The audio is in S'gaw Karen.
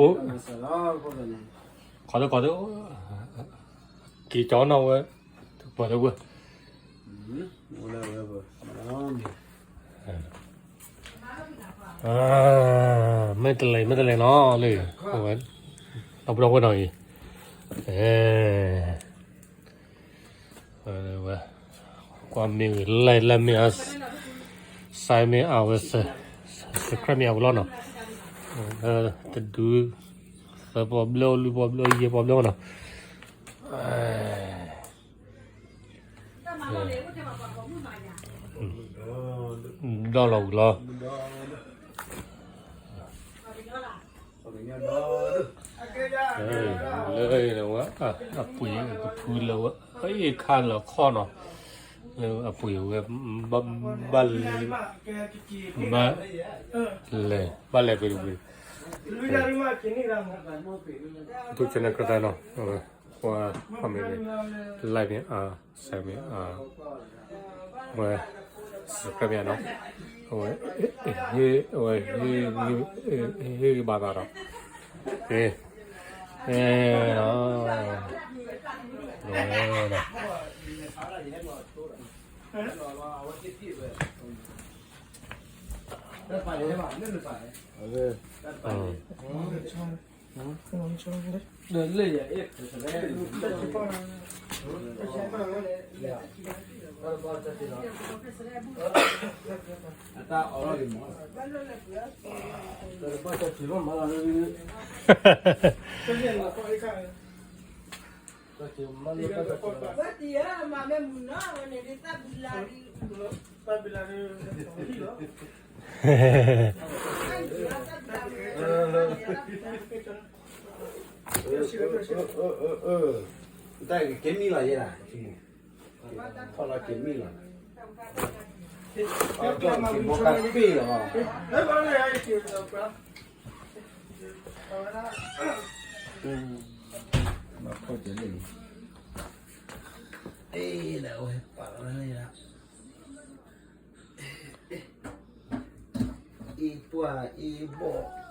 အိၣ်, ခီသၢခီသၢ, က့ၤကၠီနီၣ်ဝဲ, ပှၤတဝဲ, မ့ၢ်တလဲၤ မ့ၢ်တလဲၤနီၤလၢ, အဝဲ, အပူၤထီၣ်ဝဲနီၤအံၤ, ဝဲ, ကွၢ်မ့ၢ်ဂ့ၤ like လၢမ့ၢ်အါ, share မ့ၢ်အါဝဲ, subscribe မ့ၢ်အါဝဲလီၤနီၤ, တဒု, သၢပီဘျီ လွံၢ်ပီဘျီ ယဲၢ်ပီဘျီနီၤ, ဒီလီၤဝံၤလီၤ. လၢဝဲ, အပှ့ၤကဖုလၢဝဲ, အအ့ၣ်ခါလီၤခီနီၤ, လၢအပှ့ၤဝဲ, ဘၣ်လဲၤ, ဘၣ်လဲၤ, ဘၣ်လဲၤပှ့ၤတပှ့ၤ, ဒိကနၣ်ကြၢးတၢ်နီၤ, ပှၤ, ပှၤမ့ၢ်, like မ့ၢ်အါ, share မ့ၢ်အါ, ဝဲ, subscribe မ့ၢ်အါနီၤ, ဝဲ, ဝဲ, ဟ့ၣ်ဂံၢ်ဘါသးဒီး, အ့, အဲ, တၢ်က့ၤမံလီၤယဲဒၣ်, ထီၣ်လီၤက့ၤမံလီၤ, က့ၤဘီကါပ့ၢ်လီၤ, မၤဖီၣ်က့ၤလံ, အ့ၣ် လၢအဝဲပာ်လီၤန့ၣ်, အ့ၣ်ပှၢ်အ့ၣ်ဘီၣ်